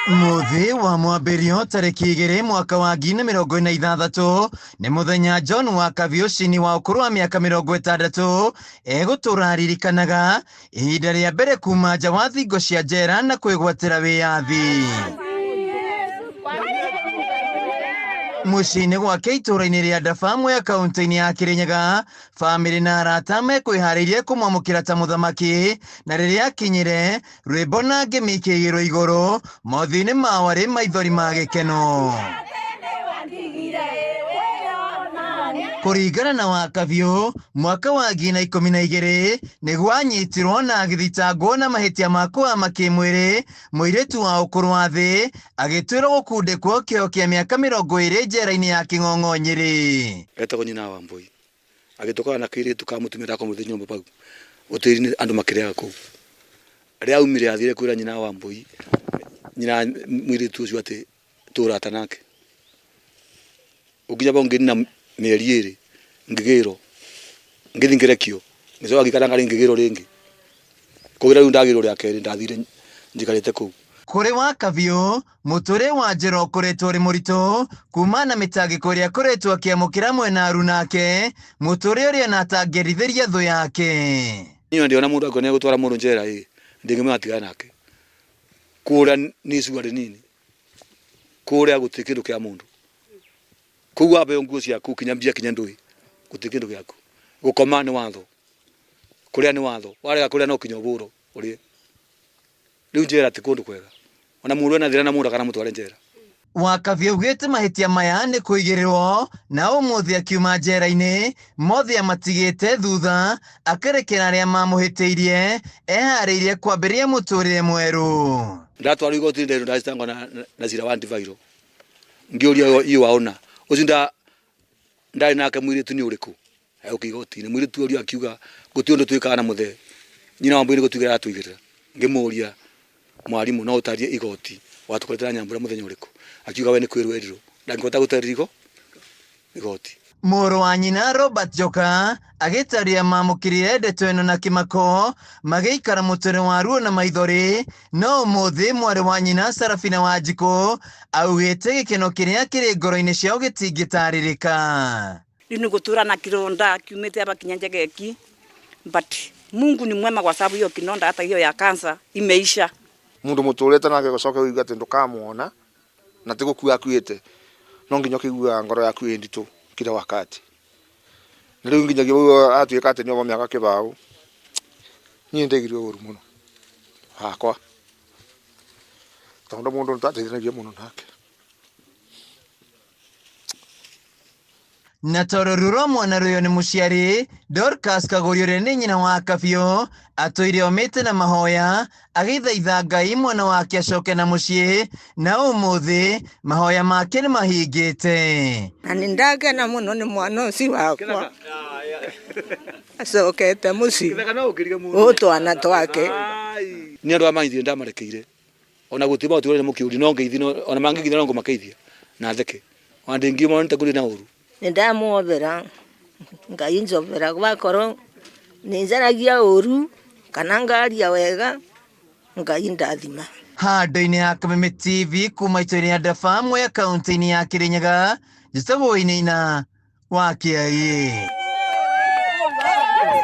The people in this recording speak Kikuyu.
Mũthĩ wa mwambĩrio tarĩki 2 mwaka wa 2026 nĩ mũthenya John wa Kaviũcini wa ũkũrũ wa mĩaka 60 egũtũra aririkanaga ihinda rĩa mbere kuma nja wa thingo cia njera na kwĩgwatĩra wĩyathi. Mũciĩ-inĩ gwake itũũra-inĩ rĩa Ndaba Mwea kaũntĩ-inĩ ya Kĩrĩnyaga, bamĩrĩ na arata mekwĩharĩirie kũmwamũkĩra ta mũthamaki, na rĩrĩa akinyire rwĩmbo na ngemi ikĩigĩrwo igũrũ mothiũ-inĩ mao arĩ maithori ma gĩkeno. Kũringana na Wakabiũ, mwaka wa 2012 nĩguo anyitirwo na agĩthitangwo na mahĩtia ma kũhama kĩmwĩrĩ mũirĩtu wa ũkũrũ wa thĩ agĩtuĩrwo gũkundĩkwo kĩoho kĩa mĩaka 20 njera-inĩ ya Kĩng'ong'o Nyĩrĩ. Etagwo nyina wa Mbũi. Agĩtũkana na kairĩtu ka mũtumia ndakomete nyũmba pau ũtĩri-inĩ andũ makĩrĩaga kũu. Rĩrĩa aumire athire kwĩra nyina wa Mbũi, nyina mũirĩtu ũcio atĩ twĩ ũrata nake. Gũkinya bau ngĩnina mĩeri ĩrĩ ngĩgĩrwo, ngĩthiĩ ngĩrekio, ngĩcoka ngĩikara ngarĩ ngĩgĩrwo rĩngĩ. Kũgĩra rĩu ndagĩrwo rĩa kerĩ ndathire njikarĩte kũu. Kũrĩ Wakabiũ, mũtũrĩre wa Njera ũkoretwo ũrĩ mũritũ kuma na mĩtangĩko ĩrĩa akoretwo akĩamũkĩra mwena aruna ake, mũtũrĩre ũrĩa ona atangĩendithĩria thũ yake. Niĩ ona ndĩona mũndũ angĩona nĩegũtwara mũndũ njera ĩ, ndingĩmwĩra atigane nake. Kũrĩa nĩ icua rĩnini, kũrĩa gũtirĩ kĩndũ kĩa mũndũ. Kũu wambeo nguo ciaku kinya mbia kinya ndũĩ, gũtirĩ kĩndũ gĩaku. Gũkoma nĩ watho, kũrĩa nĩ watho, warega kũrĩa no kinya ũbũrwo ũrĩe. Rĩu njera ti kũndũ kwega. Ona mũndũ ena thĩna na mũndũ akanamũtware njera. Wakabi augĩte mahĩtia maya nĩ kũigĩrĩrwo na ũmũthĩ akiuma njera-inĩ mothe amatigĩte thutha akarekera arĩa mamũhĩtĩirie eharĩirie kwambĩrĩria mũtũrĩre mwerũ. Ndatwarwo igoti-inĩ nderirwo ndacitangwo na cira wa antiviral. Ngĩũria iyo waona ũcio ndarĩ nake mũirĩtu nĩ ũrĩkũ? Agĩũka igoti-inĩ mũirĩtu ũrĩa akiuga gũtirĩ ũndũ twĩkaga na mũthee nyina wa Mbũi nĩ gũtũigĩrĩra aratũigĩrĩra. Ngĩmũria mwarimũ no ũtarie igoti watũkorete na Nyambura mũthenya ũrĩkũ? Akiuga we nĩ kwĩrwo erirwo ndangĩhota gũtarĩria igoti. Mũrũ wa nyina Robert Njoka agĩtaria mamũkĩrire ndeto ĩno na kĩmako magĩikara mũtũrĩre wa ruo na maithori, no ũmũthĩ mwarĩ wa nyina Sarafina Wanjikũ augĩte gĩkeno kĩrĩa kĩrĩ ngoro-inĩ ciao gĩtingĩtarĩrĩka. Rĩu nĩ gũtũra na kĩronda kiumĩte hapa kinya Njegeki, but Mungu ni mwema kwa sababu hiyo kinonda hata hiyo ya cancer imeisha. Mundu muturite nake gucoke uigue ati ndukamwona na ti gukua akuite, no nginya ukiguaga ngoro yaku ĩ nditũ kila wakati. Na riu nginyagia bau atuika ati niohwo miaka kibao, nie ndaiguire uru muno hakwa, tondu mundu nitwateithanagia muno nake. Na tondũ ruo rwa mwana rũyo nĩ mũciari, Dorcas Kagũri ũrĩa nĩ nyina wa Kabiũ atũire omĩte na mahoya agĩthaitha Ngai mwana wake acoke na mũciĩ, na ũmũthĩ mahoya make nĩ mahingĩte. Na nĩ ndakena mũno nĩ mwana ũcio wakwa acokete mũciĩ gũtwana twake. Nĩ andũ aya manyitire ndamarekeire ona gũtirĩ maũtigwo nĩ mũkĩũri no ngeithi ona mangĩngeithia no ngũmakeithia na theke ona ndĩngiuma nĩ ta kũrĩ na ũru. Nĩ ndamwobera Ngai njobera gwakorwo nĩ njaragia ũru kana ngaria wega Ngai ndathima. Handũ-inĩ ha Kameme TV kuma itũra rĩa Ndaba Mwea kaũntĩ-inĩ ya Kĩrĩnyaga, njĩtagwo Wainaina wa Kĩaĩ.